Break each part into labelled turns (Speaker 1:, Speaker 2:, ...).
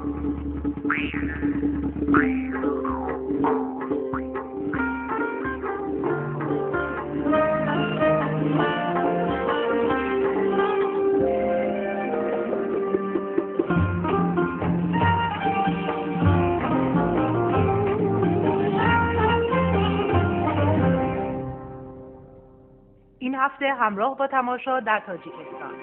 Speaker 1: این هفته همراه با تماشا در تاجیکستان.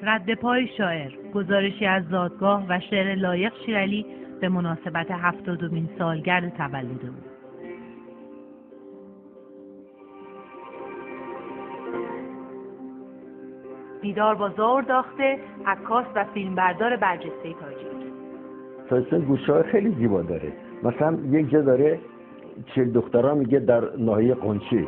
Speaker 1: رد پای شاعر، گزارشی از زادگاه و شعر لایق شیرعلی به مناسبت 72مین سالگرد تولد او. دیدار با زاور داخته، عکاس و فیلمبردار برجسته تاجیک.
Speaker 2: تاجیکستان گوشه‌های خیلی زیبا داره. مثلا یک جا داره 40 دخترها میگه در ناحیه قنچی.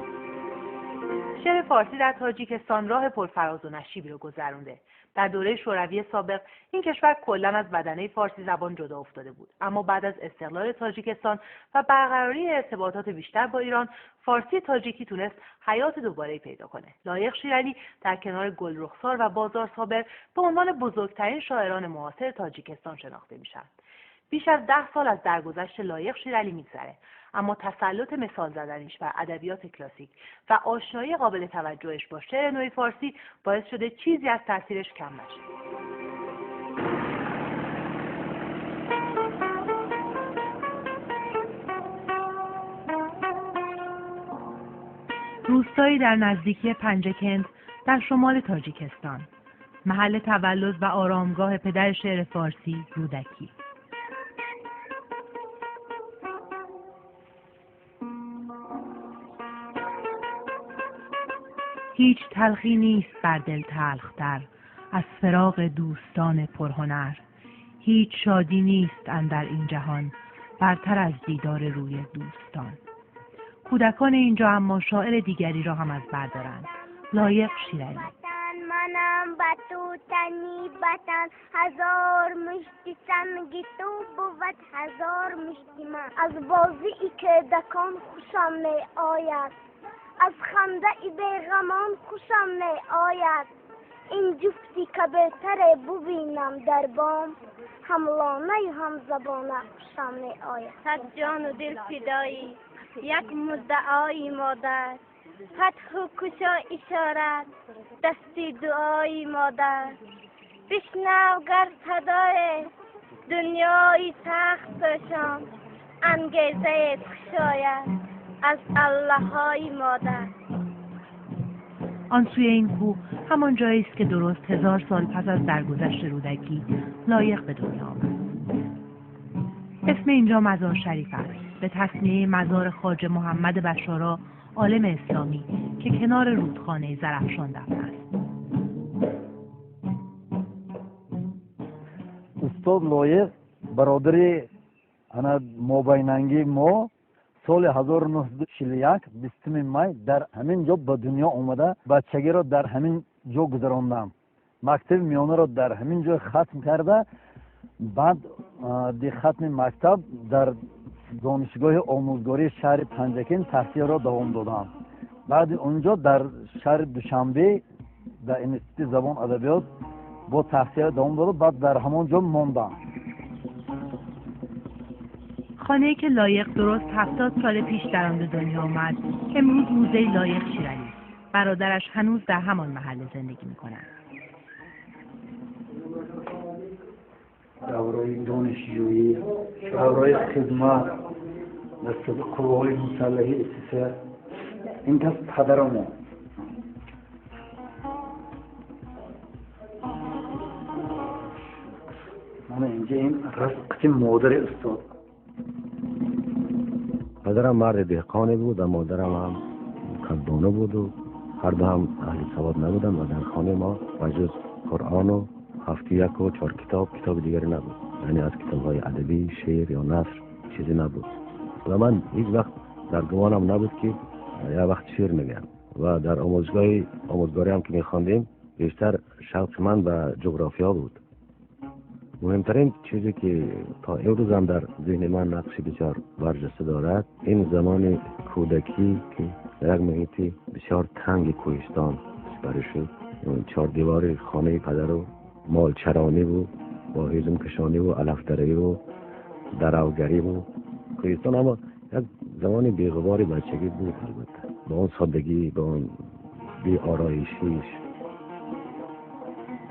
Speaker 1: شعر فارسی در تاجیکستان راه پرفراز و نشیبی رو گذرونده. در دوره شوروی سابق این کشور کلاً از بدنه فارسی زبان جدا افتاده بود، اما بعد از استقلال تاجیکستان و برقراری ارتباطات بیشتر با ایران، فارسی تاجیکی تونست حیات دوباره پیدا کنه. لایق شیرعلی در کنار گلرخسار و بازار صابر به عنوان بزرگترین شاعران معاصر تاجیکستان شناخته میشن. بیش از 10 سال از درگذشت لایق شیرعلی میگذره، اما تسلط مثال زدنیش بر ادبیات کلاسیک و آشنایی قابل توجهش با شعر نوی فارسی باعث شده چیزی از تاثیرش کم نشه. روستایی در نزدیکی پنجکنت در شمال تاجیکستان، محل تولد و آرامگاه پدر شعر فارسی رودکی. هیچ تلخی نیست بر دل تلختر از فراق دوستان پرهنر، هیچ شادی نیست اندر این جهان برتر از دیدار روی دوستان. کودکان اینجا اما شاعر دیگری را هم از بر دارند، لایق شیرعلی.
Speaker 3: منم با تو تنی بتن، هزار مشتی سنگ تو بود هزار مشتی من. از بازی که دکان خوشم می آید، از خنده ای بیغمان خوشم می آید. این جفتی که بهتر ببینم در بام، هم لانه هم زبانه خوشم می آید.
Speaker 4: صد جان و دل فدایی یک مدعای مادر، فتح و کشا اشارت دستی دعای مادر. بشنو گر صدای دنیای سخت پوشان، انگیزه کشاید از الله‌های مادر.
Speaker 1: آن سوی این کوه همان جایی است که درست 1000 سال پس از درگذشت رودکی لایق به دنیا آمد. اسم اینجا مزار شریف است، به تسمیه مزار خواجه محمد بشارا، عالم اسلامی که کنار رودخانه زرافشان دفن است.
Speaker 5: استاد لایق برادر انا مابیننگی ما سال 1941 20 май дар ҳамин ҷо ба дунё омада, бачагиро дар ҳамин ҷо гузарондам. Мактаби миёнаро дар ҳамин ҷо хатм карда, баъд ди хатми мактаб дар донишгоҳи омӯзгории шаҳри Панҷакент таҳсилро давом додам. Баъди он ҷо дар шаҳри Душанбе дар институти забон адабиёт бо таҳсилро давом додам, баъд дар ҳамон ҷо мондам.
Speaker 1: خانه‌ای که لایق درست 70 سال پیش در آن به دنیا آمد، امروز موزه لایق شیرعلی است. برادرش هنوز در همان محله زندگی می‌کند.
Speaker 5: دورای دانشجویی، دورای خدمت در قوای مسلح سسر، این کس پدرمون. من اینجا این رزق مادر استاد.
Speaker 6: پدرم مرد دهقانی بود و مادرم هم کدانه بود و هر دو هم اهل سواد نبودند و در خانه ما به جز قرآن و 71 و 4 کتاب دیگری نبود. یعنی از کتاب‌های ادبی، شعر یا نثر چیزی نبود و من هیچ وقت در گمانم نبود که یه وقت شعر میگم. و در آموزگاری هم که میخواندیم بیشتر شوق من به جغرافیا بود. مهمترین چیزی که تا امروز هم در ذهن من نقش بسیار برجسته دارد، این زمان کودکی که در یک محیط بسیار تنگ کوهستان سپری شد. چهار دیوار خانه پدر و مالچرانی و با هیزم کشانی و علفدری و دروگری و کوهستان. اما یک زمان بی‌غبار بچگی بود، البته با آن سادگی، با آن بی آرایشیش.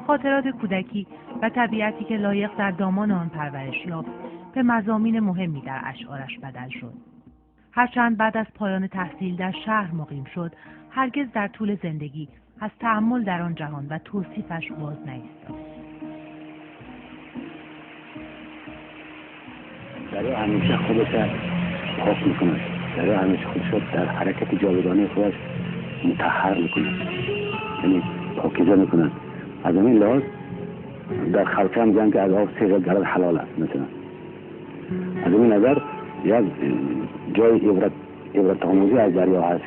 Speaker 1: خاطرات کودکی و طبیعتی که لایق در دامان آن پرورش یافت به مضامین مهمی در اشعارش بدل شد. هرچند بعد از پایان تحصیل در شهر مقیم شد، هرگز در طول زندگی از تأمل در آن جهان و توصیفش باز نایستاد.
Speaker 6: دریا همیشه خودش پاک میکند، دریا همیشه خودش در حرکت جاودانه خودش مطهر میکند، یعنی پاکیزه میکند. از این لحاظ در خلقه هم میگن که از آب سه گلد حلال است مثلا. از این نظر یک جای عبرت آموزی از دریا هست.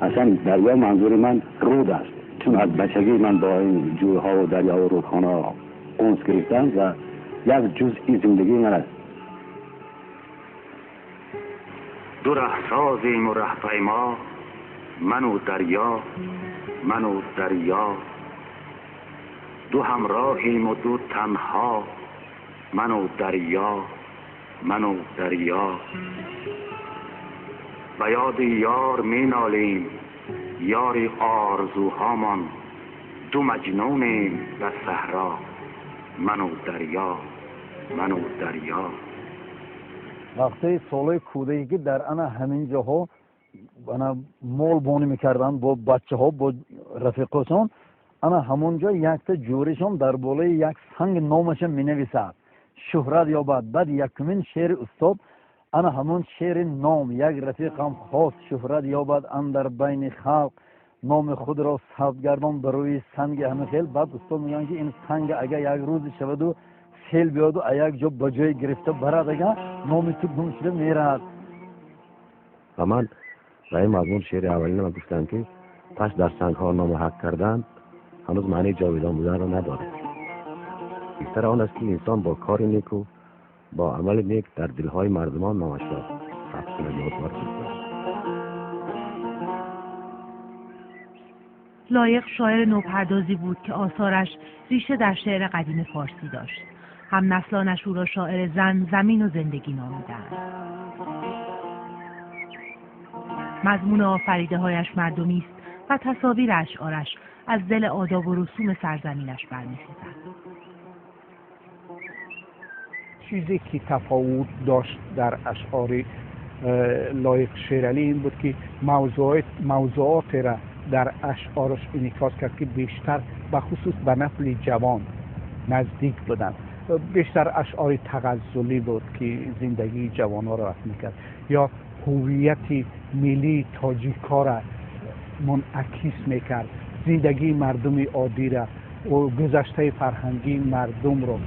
Speaker 6: اصلا دریا منظور من رود است، چون از بچگی من با این جویها و دریا و رودخانه ها انس گرفتم و یک جزئی زندگی من است.
Speaker 7: دو ره سازیم و ره پیما، من و دریا، من و دریا. دو همراهیم و دو تنها، من و دریا، من و دریا. به یاد یار می نالیم، یار آرزوهامان. دو مجنونیم در صحرا، من و دریا، من و دریا.
Speaker 5: وقتی سالهای کودکی در انا همین جاها انا مال بانی میکردن با بچه ها با رفیقاشون، انا همونجا یک تا جوریشون در بالای یک سنگ نامش می نویسد شهرت یابد. بعد یکمین شعر استاد انا همون شعر نام یک رفیقم خواست شهرت یابد اندر بین خلق، نام خود را ثبت گردان بر روی سنگ همه خیل. بعد استاد میگن که این سنگ اگر یک روز شود و سیل بیاد و یک جا به جای گرفته برد، اگر نام تو گم شده میرد.
Speaker 6: و من به این مضمون شعر اولین من گفتم که پس در سنگ ها نام حق کردن هنوز معنی جاودان بودن را ندارد. بیشتر آن است که انسان با کار نیک و با عمل نیک در دلهای مردمان نامش را ثبت کند، یادگار بگذارد.
Speaker 1: لایق شاعر نوپردازی بود که آثارش ریشه در شعر قدیم فارسی داشت. هم نسلانش او را شاعر زن، زمین و زندگی نامیدند. مضمون آفریده‌هایش مردمی است و تصاویر اشعارش از دل آداب و رسوم سرزمینش برمی‌خیزد.
Speaker 8: چیزی که تفاوت داشت در اشعار لایق شیرعلی این بود که موضوعات را در اشعارش انعکاس کرد که بیشتر به خصوص به نسل جوان نزدیک بودند. بیشتر اشعار تغزلی بود که زندگی جوانها را رسم می‌کرد یا هویت ملی تاجیک‌ها را منعکس می‌کرد، زندگی مردم عادی را و گذشته فرهنگی مردم را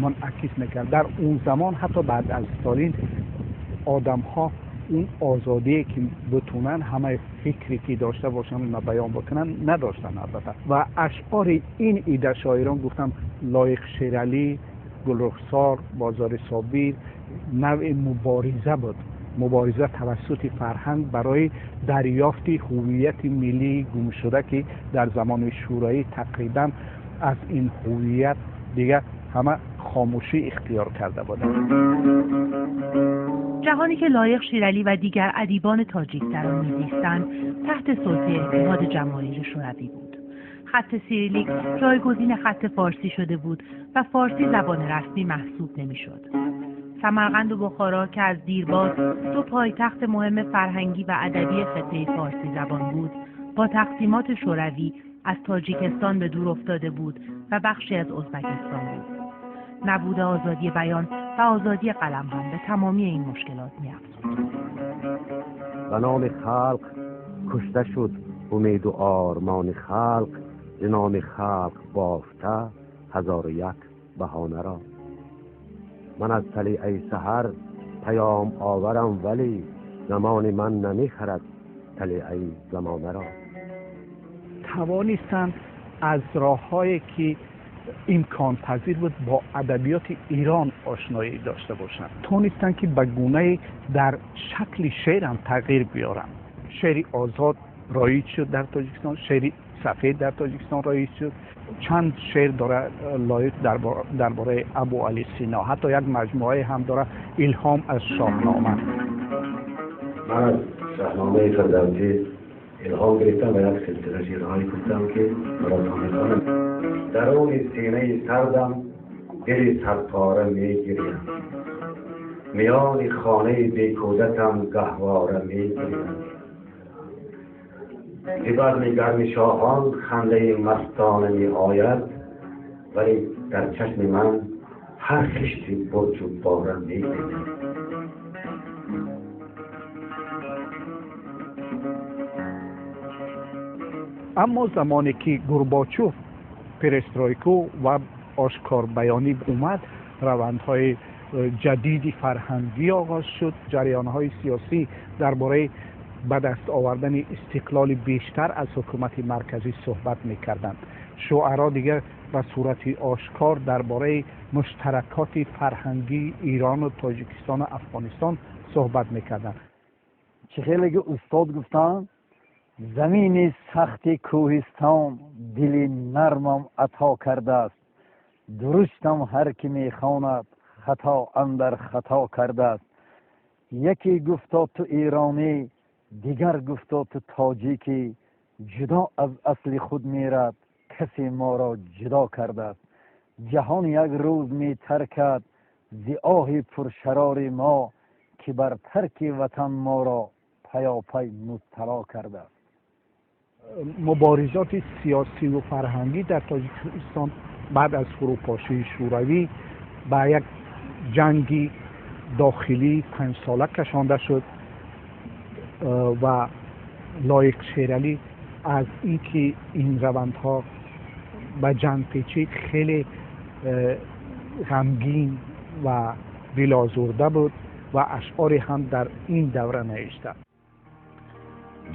Speaker 8: منعکس می‌کرد. در اون زمان حتی بعد از استالین آدم‌ها اون آزادی که بتونن همه فکری که داشته باشن و بیان بکنن نداشتن البته. و اشعار این ایده شاعران گفتم لایق شیرعلی، گلرخسار، بازار صابیر نوع مبارزه بود، مبارزه توسط فرهنگ برای دریافت هویت ملی گم شده که در زمان شورایی تقریبا از این هویت دیگه همه خاموشی اختیار کرده بودند.
Speaker 1: جهانی که لایق شیرعلی و دیگر ادیبان تاجیک در آن می‌زیستند تحت سلطه اتحاد جماهیر شوروی بود. خط سیریلیک جایگزین خط فارسی شده بود و فارسی زبان رسمی محسوب نمی‌شد. سمرقند و بخارا که از دیرباز دو پایتخت مهم فرهنگی و ادبی خطه فارسی زبان بود، با تقسیمات شوروی از تاجیکستان به دور افتاده بود و بخشی از ازبکستان بود. نبود آزادی بیان و آزادی قلم هم به تمامی این مشکلات می‌افزود.
Speaker 6: به نام خلق کشته شد امید و آرمان خلق، ز نام خلق بافته 1001 بهانه را. من از طلیعه سحر پیام آورم، ولی زمان من نمیخرد طلیعه زمانه را.
Speaker 8: توانستند از راه‌هایی که امکان پذیر بود با ادبیات ایران آشنایی داشته باشند، توانستند که به گونه در شکل شعر هم تغییر بیارند. شعر آزاد رایج شد در تاجیکستان، شعر сафед дар Тоҷикистон роиҷ шуд. Чанд шеър дорад Лоиқ дар бораи Абӯалӣ Сино, ҳатто як маҷмӯае ҳам дорад Илҳом аз Шоҳнома.
Speaker 6: Ман аз Шоҳномаи Фирдавсӣ илҳом гирифтам ва як силсила шеърҳое гуфтам, ки бароятон мехонам. Даруни синаи сардам дили садпора мегирям, миёни хонаи бекӯдакам гаҳвора мегирям. Зи базми гарми шоҳон хандаи мастона меояд, вале дар чашми ман ҳар хишти бурҷу бора мебинам.
Speaker 8: Аммо замоне ки Горбачёв перестройку ва ошкорбаёнӣ омад, равандҳои ҷадиди фарҳангӣ оғоз шуд. Ҷараёнҳои сиёсӣ дар бораи ба даст овардани истиқлоли бештар аз ҳукумати марказӣ суҳбат мекарданд. Шуаро дигар ба сурати ошкор дар бораи муштаракоти фарҳангии Ирону Тоҷикистону Афғонистон суҳбат мекарданд.
Speaker 5: Чӣ хеле ки устод гуфтанд, замини сахти кӯҳистон дили нармам ато кардааст, дуруштам ҳар ки мехонад хато андар хато кардааст. Яке гуфто ту эронӣ, дигар гуфто ту тоҷикӣ, ҷудо аз асли худ мерад, касе моро ҷудо кардааст. Ҷаҳон як рӯз метаркад зи оҳи пуршарори мо, ки бар тарки ватан моро паёпай мубтало кардааст.
Speaker 8: Муборизоти сиёсиву фарҳангӣ дар Тоҷикистон баъд аз фурӯпошии Шӯравӣ ба як ҷанги дохилии панҷсола кашонда шуд ва Лоиқ Шералӣ аз инки ин равандҳо ба ҷанг печид хеле ғамгин ва дилозурда буд ва ашъоре ҳам дар ин давра навишта.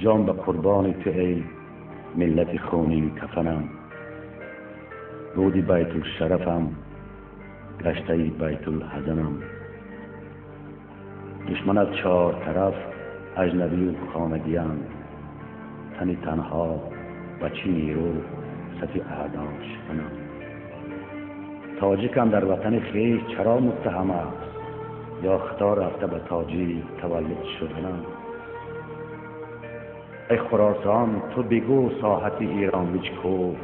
Speaker 7: Ҷон ба қурбони ту эй миллати хунин кафанам, буди байтулшарафам, гаштаи байтулҳазанам. Душман аз чор тараф аҷнабию хонагианд, тани танҳо ба чӣ нерӯ сафи аъдо шиканам. Тоҷикам дар ватани хеш чаро муттаҳам аст, ё хато рафта ба тоҷик таваллуд шуданам. Эй Хуросон, ту бигӯ соҳати Эрон вич ку,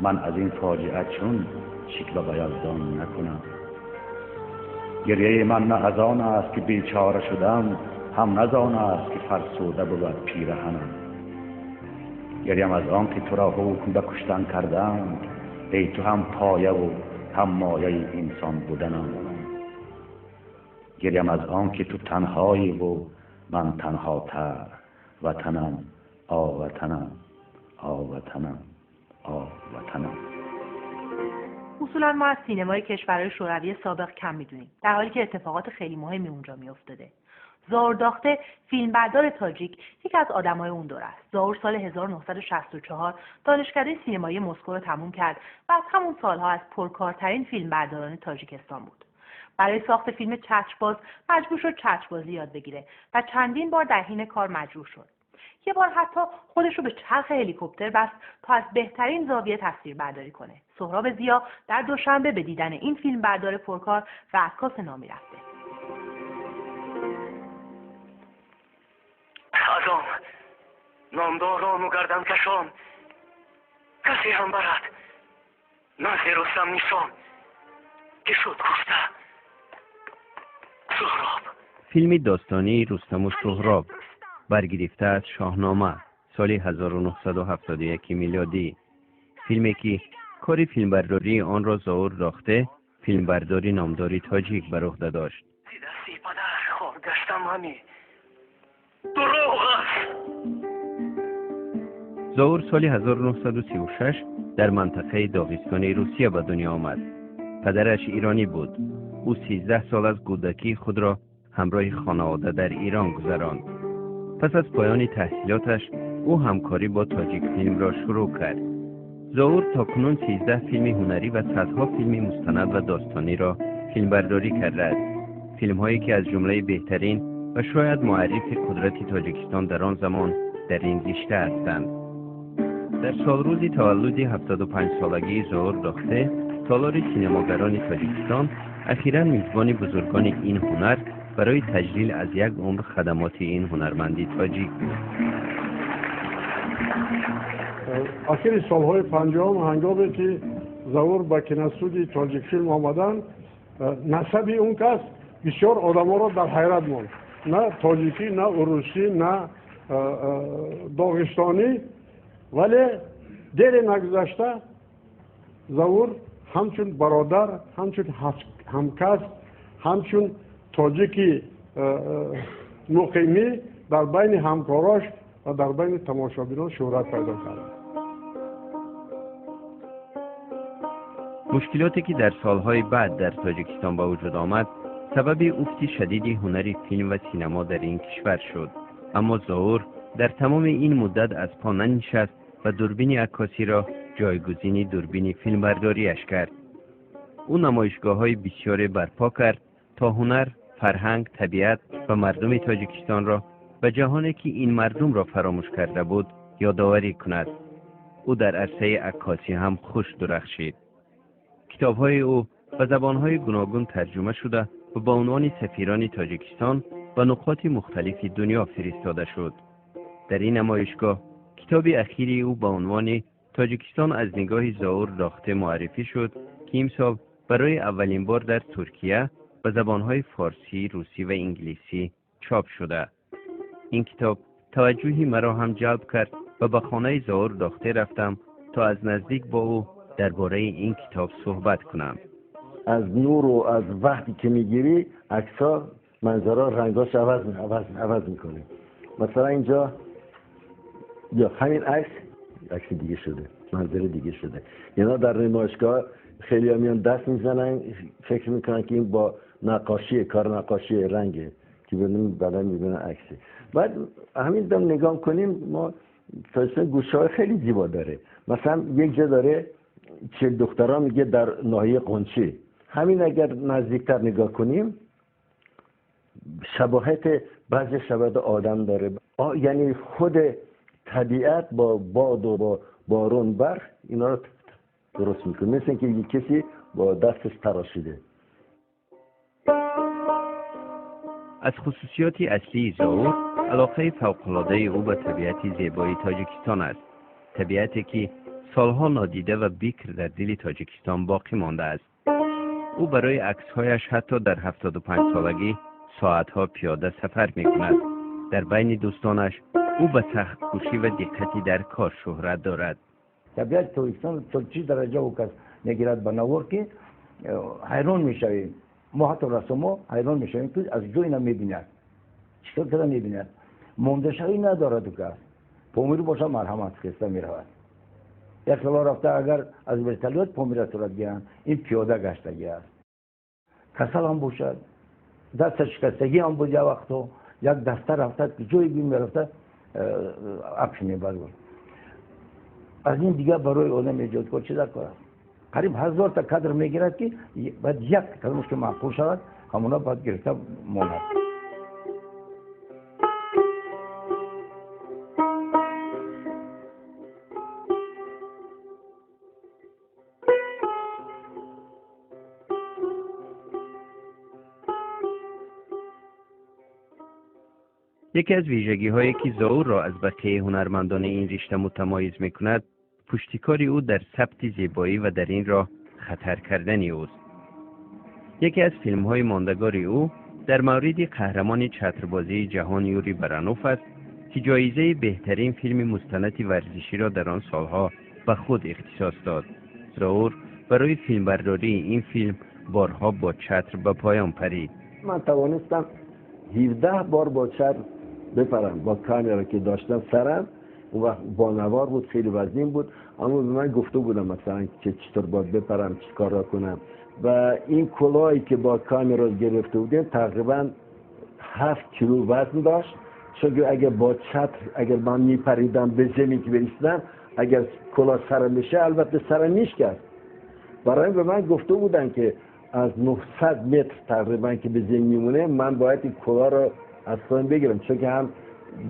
Speaker 7: ман аз ин фоҷиа чун шиква ба Яздон накунам. Гирьяи ман на аз он аст ки бечора шудам, ҳам на аз он аст ки фарсуда буд пираҳанам. Гирям аз он ки туро ҳукм ба куштан карданд, эй ту ҳам появу ҳам мояи инсон буданам. Гирям аз он ки ту танҳоӣ ву ман танҳотар, ватанам, о ватанам, о ватанам, о ватанам.
Speaker 1: اصولا ما از سینمای کشورهای شوروی سابق کم میدونیم، در حالی که اتفاقات خیلی مهمی اونجا میافتاده. زاور داخته، فیلمبردار تاجیک، یکی از آدمای اون دوره است. زاور سال 1964 دانشکده سینمایی مسکو رو تموم کرد و از همون سالها از پرکارترین فیلمبرداران تاجیکستان بود. برای ساخت فیلم چترباز مجبور شد چتربازی یاد بگیره و چندین بار در حین کار مجروح شد. یه بار حتی خودش رو به چرخ هلیکوپتر بست تا از بهترین زاویه تصویر برداری کنه. سهراب ضیا در دوشنبه به دیدن این فیلم بردار پرکار و عکاس نامی رفته.
Speaker 9: از آن نامداران و گردنکشان کسی هم برد نزد رستم نشان که شد کشته سهراب.
Speaker 10: فیلم داستانی رستم و سهراب برگرفته از شاهنامه سال 1971 میلادی. فیلمی که کار فیلمبرداری آن را زاور داخته، فیلمبرداری نامداری تاجیک بر عهده داشت.
Speaker 9: دستی پدر خوار گشتم همی دروغ است.
Speaker 10: زاور سال 1936 در منطقه داغستان روسیه به دنیا آمد. پدرش ایرانی بود. او 13 سال از کودکی خود را همراه خانواده در ایران گذراند. پس از پایان تحصیلاتش او همکاری با تاجیک فیلم را شروع کرد. زاور تاکنون 13 فیلم هنری و صدها فیلم مستند و داستانی را فیلمبرداری کرده است. فیلم هایی که از جمله بهترین و شاید معرف قدرت تاجیکستان در آن زمان در این رشته هستند. Дар солрӯзи таваллуди 75-солагии Зоур Дохте, толори синемогарони Тоҷикистон ахиран мизбони бузургони ин ҳунар барои таҷлил аз як умр хадамоти ин ҳунарманди тоҷик буд.
Speaker 11: Охири солҳои 50-ум, ҳангоме ки Заур ба киностудияи Тоҷикфилм омаданд, насаби он кас бисёр одаморо дар ҳайрат монд. На тоҷикӣ, на урусӣ, на доғистонӣ, вале дере нагузашта Заур ҳамчун бародар, ҳамчун ҳамкасб, ҳамчун тоҷики муқимӣ дар байни ҳамкорош ва дар байни тамошобинон шӯҳрат пайдо кард.
Speaker 10: Мушкилоте ки дар солҳои баъд дар Тоҷикистон ба вуҷуд омад, сабаби уфти шадиди ҳунари филм ва синемо дар ин кишвар шуд. Аммо Зоур дар тамоми ин муддат аз по нанишаст ва дурбини аккосиро ҷойгузини дурбини филмбардориаш кард. Ӯ намоишгоҳҳои бисёре барпо кард то ҳунар, фарҳанг, табиат ва мардуми Тоҷикистонро ба ҷаҳоне ки ин мардумро фаромӯш карда буд ёдоварӣ кунад. Ӯ дар арсаи аккосӣ ҳам хуш дурахшид. Китобҳои ӯ ба забонҳои гуногун тарҷума шуда ва ба унвони сафирони Тоҷикистон ба нуқоти мухталифи дунё фиристода шуд. Дар ин намоишгоҳ китоби ахири ӯ ба унвони Тоҷикистон аз нигоҳи Зоур Дохте муаррифӣ шуд, ки имсол барои аввалин бор дар Туркия ба забонҳои форсӣ, русӣ ва инглисӣ чоп шуда. Ин китоб таваҷҷӯҳи маро ҳам ҷалб кард ва ба хонаи Зоур Дохте рафтам то аз наздик бо ӯ дар бораи ин китоб суҳбат кунам.
Speaker 2: Аз нуру аз вақте ки мегирӣ, аксҳо, манзара, рангҳош иваз мекунӣ. Масалан инҷо ё ҳамин акс, акси дига шуда, манзара дига шуда. اینا در نمایشگاه خیلی ها میان دست میزنن، فکر میکنن که این با نقاشی، کار نقاشی رنگه که بعدا میبینن عکسه. بعد همین دم نگاه کنیم، ما تاجیکستان گوشه خیلی زیبا داره. مثلا یک جا داره 40 دخترها میگه در ناحیه قنچه. همین اگر نزدیکتر نگاه کنیم، شباهت بعضی شباهت آدم داره. یعنی خود طبیعت با باد و با بارون برف اینا رو درست میکنه، مثل اینکه یک کسی با دستش تراشیده.
Speaker 10: از خصوصیات اصلی زاور علاقه فوق‌العاده او به طبیعت زیبای تاجیکستان است. طبیعتی که سالها نادیده و بیکر در دل تاجیکستان باقی مانده است. او برای عکس‌هایش حتی در 75 سالگی ساعتها پیاده سفر می‌کند. در بین دوستانش او به سخت‌کوشی و دقتی در کار شهرت دارد.
Speaker 12: طبیعت تاجیکستان تا چه درجه او کس میگیرد به نوار که حیران میشویم. ما حتی رسما حیران میشویم که از جای نمیبیند، چطور کده میبیند، مونده شوی ندارد او کس. پامیر باشه مرحمت خسته میرود. یک سال رفته اگر از ورتالوت پامیر صورت گیرند، این پیاده گشتگی است. کسل هم باشد، دست شکستگی هم بود، یک وقتا یک دسته رفته جای بیم رفته اپش میبرد. از این دیگه برای آدم ایجادکار چه در کار است؟ قریب 1000 تا کادر میگیرد که بعد یک کلمش که معقول شود همونا باید گرفته ماند.
Speaker 10: یکی از ویژگی هایی که زاور را از بقیه هنرمندان این رشته متمایز می کند، پشتکار او در ثبت زیبایی و در این راه خطر کردن اوست. یکی از فیلم های ماندگار او در مورد قهرمان چتربازی جهان یوری برانوف است که جایزه بهترین فیلم مستند ورزشی را در آن سالها به خود اختصاص داد. زاور برای فیلمبرداری این فیلم بارها با چتر به پایان پرید.
Speaker 2: من توانستم 17 بار با چتر بپرم، با کامرا که داشتم سرم، اون وقت با نوار بود، خیلی وزین بود، اما به من گفته بودم مثلا که چطور باید بپرم، چه کارا کنم. و این کلاهی که با کامرا گرفته بودیم تقریبا 7 کیلو وزن داشت، چون اگر با چتر اگر من میپریدم به زمین که بریستم، اگر کلاه سرم بشه البته سرم میشکست. برای به من گفته بودن که از 900 متر تقریبا که به زمین میمونه من باید این کلاه رو از خودم بگیرم، چون که هم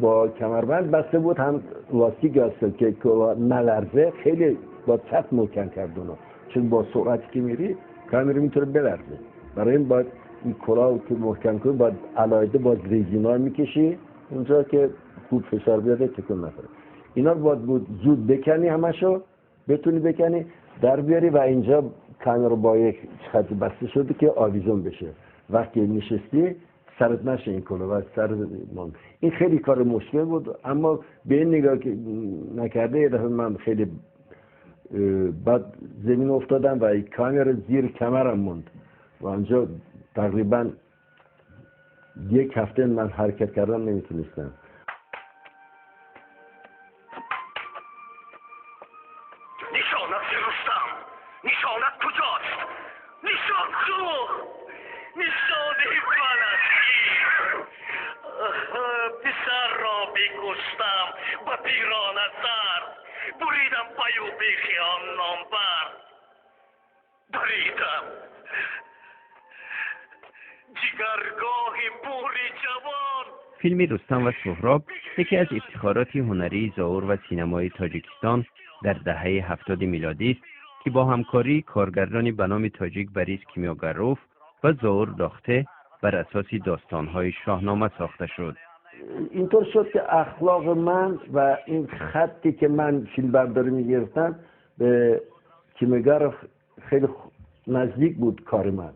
Speaker 2: با کمربند بسته بود، هم لاستیک هست که کلاه نلرزه. خیلی با سخت محکم کرد اونو، چون با سرعتی که میری کامرا میتونه بلرزه. برای این باید این کلاه که محکم کنی، باید علایده با رزینا میکشی اونجا که خوب فشار بیاد تکون نخوره. اینا رو باید بود زود بکنی، همشو بتونی بکنی در بیاری و اینجا کامرا با یک خط بسته شده که آویزون بشه، وقتی نشستی سرت نشه این کلاه و سر من. این خیلی کار مشکل بود، اما به این نگاه که نکرده یه دفعه من خیلی بعد زمین افتادم و این کامرا زیر کمرم موند و آنجا تقریبا یک هفته من حرکت کردم نمیتونستم.
Speaker 9: نشانت رستم، نشانت کجاست؟ نشان کو، نشان بلدگیر. پسر را بکشتم و پیران سر، بریدم پی و بیخ آن نامبر، دریدم جگرگاه پور جوان.
Speaker 10: فیلم رستم و سهراب یکی از افتخارات هنری زاور و سینمای تاجیکستان در دهه 70 میلادی است که با همکاری کارگردانی به نام تاجیک بریس کیمیاگروف و زاور داخته بر اساس داستان‌های شاهنامه ساخته شد.
Speaker 2: اینطور شد که اخلاق من و این خطی که من فیلم برداری می‌گرفتم به کیمیاگروف خیلی نزدیک بود کار من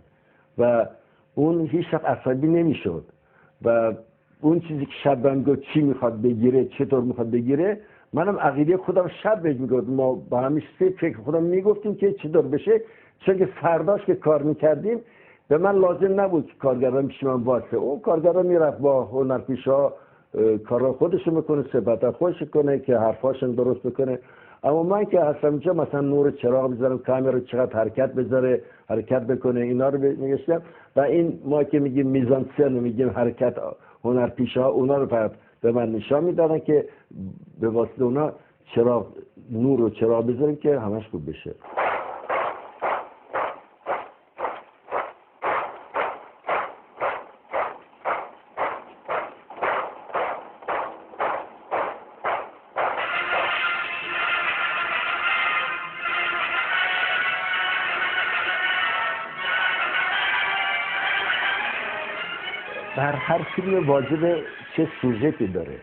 Speaker 2: و اون هیچ وقت عصبی نمی‌شد و اون چیزی که شب بهم گفت چی میخواد بگیره، چطور میخواد بگیره، منم عقیده خودم شب بهش میگفت. ما با همیشه فکر خودم میگفتیم که چطور بشه، چون که فرداش که کار میکردیم به من لازم نبود که کارگران پیش من واسه. اون کارگران میرفت با هنرپیشا کارا خودشو میکنه، صحبت خودش کنه که حرفاشون درست بکنه. اما من که هستم اینجا مثلا نور چراغ بذارم، کامرا چقدر حرکت بذاره، حرکت بکنه، اینا رو میگشتم. و این ما که میگیم میزانسن و میگیم حرکت هنرپیشا، اونا رو فقط به من نشان میدادن که به واسطه اونا چراغ نور و چراغ بذاریم که همش خوب بشه. در هر فیلم واجب چه سوژه‌ای داره،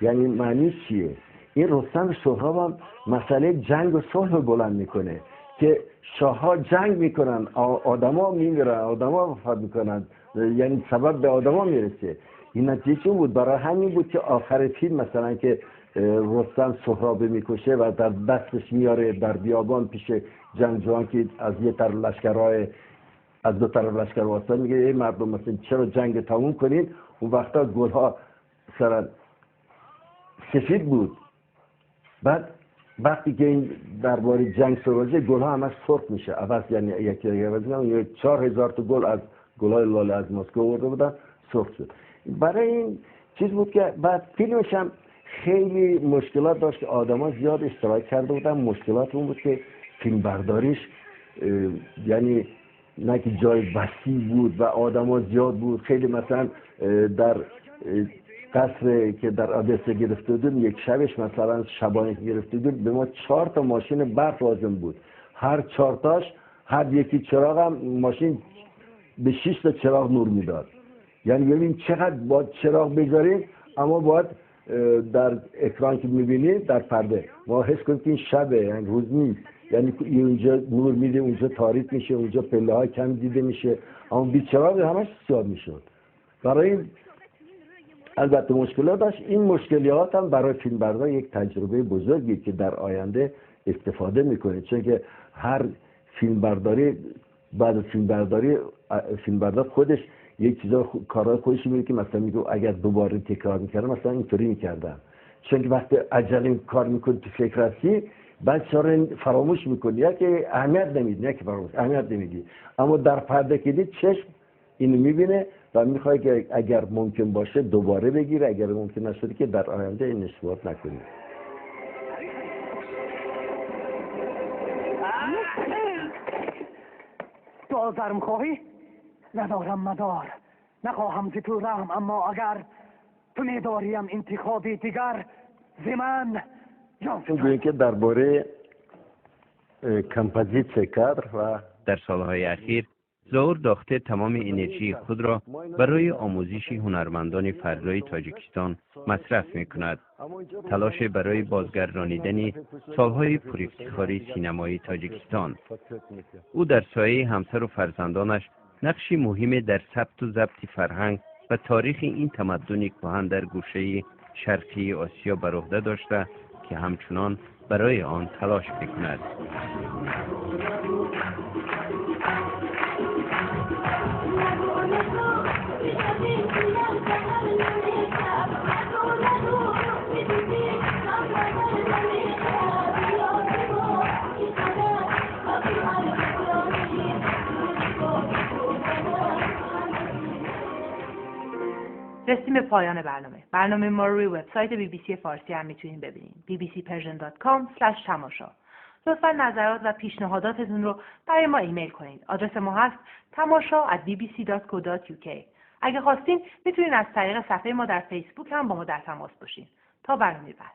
Speaker 2: یعنی معنی چیه؟ این رستم سهراب هم مسئله جنگ و صلح بلند میکنه که شاه‌ها جنگ میکنن، آدما میمیرن، آدما وفات میکنن، یعنی سبب به آدما میرسه. این نتیجه چون بود؟ برای همین بود که آخر فیلم مثلا که رستم سهراب میکشه و در دستش میاره در بیابان پیش جنگجویان که از یه طرف لشکرهای از دو طرف لشکر واسطه، میگه ای مردم مثلا چرا جنگ تموم کنید؟ اون وقتا گلها مثلا سفید بود، بعد وقتی که این درباره جنگ سروجه گلها همش سرخ میشه، عوض، یعنی یکی عوض میشه. 4000 تا گل از گلهای لاله از مسکو آورده بودن سرخ شد. برای این چیز بود که بعد فیلمش هم خیلی مشکلات داشت که آدما زیاد اشتراک کرده بودن. مشکلات اون بود که فیلم برداریش یعنی نه که جای وسیع بود و آدما زیاد بود، خیلی مثلا در قصر که در آدسه گرفته بودیم یک شبش مثلا شبانه که گرفته بودیم به ما 4 تا ماشین برف لازم بود، هر 4 تاش هر یکی چراغ هم ماشین به 6 تا چراغ نور میداد. یعنی ببین چقدر باید چراغ بذاریم، اما باید در اکران که میبینید در پرده ما حس کنیم که این شبه، یعنی روز نیست، یعنی اینجا نور میده، اونجا تاریک میشه، اونجا پله های کم دیده میشه، اما بیچراغ همش سیاه میشد. برای این البته مشکلات داشت. این مشکلات هم برای فیلمبردار یک تجربه بزرگی که در آینده استفاده میکنه، چون که هر فیلمبرداری بعد از فیلمبرداری فیلمبردار خودش یک چیزا کارهای خودش میگه که مثلا میگه اگر دوباره تکرار میکردم مثلا اینطوری میکردم، چون که وقتی عجله کار میکنی تو فکر هستی بعد چرا فراموش میکنی، یا که اهمیت نمیدی، نه که فراموش، اهمیت نمیدی، اما در پرده که دید چشم اینو میبینه و میخوای که اگر ممکن باشه دوباره بگیره، اگر ممکن نشده که در آینده این اشتباهات نکنی.
Speaker 9: تو آزرم خواهی؟ ندارم مدار، نخواهم ز تو رحم، اما اگر
Speaker 13: Ту медориям интихоби дигар зи ман ҷон.
Speaker 2: Гӯем ки дар бораи композитсия кадр ва
Speaker 10: Дар солҳои ахир Зоур Дохте тамоми энержии худро барои омӯзиши ҳунармандони фардои Тоҷикистон масраф мекунад. Талоше барои бозгардонидани солҳои пурифтихори синамои Тоҷикистон. Ӯ дар сояи ҳамсару фарзандонаш нақши муҳиме дар сабту забти фарҳанг ва таърихи ин тамаддуни кӯҳан дар гӯшаи шарқии Осиё бар уҳда дошта, ки ҳамчунон барои он талош мекунад.
Speaker 1: رسیدیم به پایان برنامه. برنامه ما رو روی وبسایت BBC فارسی هم میتونین ببینین: bbcpersian.com/tamasha. لطفا نظرات و پیشنهاداتتون رو برای ما ایمیل کنید. آدرس ما هست tamasha@bbc.co.uk. اگه خواستین میتونین از طریق صفحه ما در فیسبوک هم با ما در تماس باشین. تا برنامه بعد.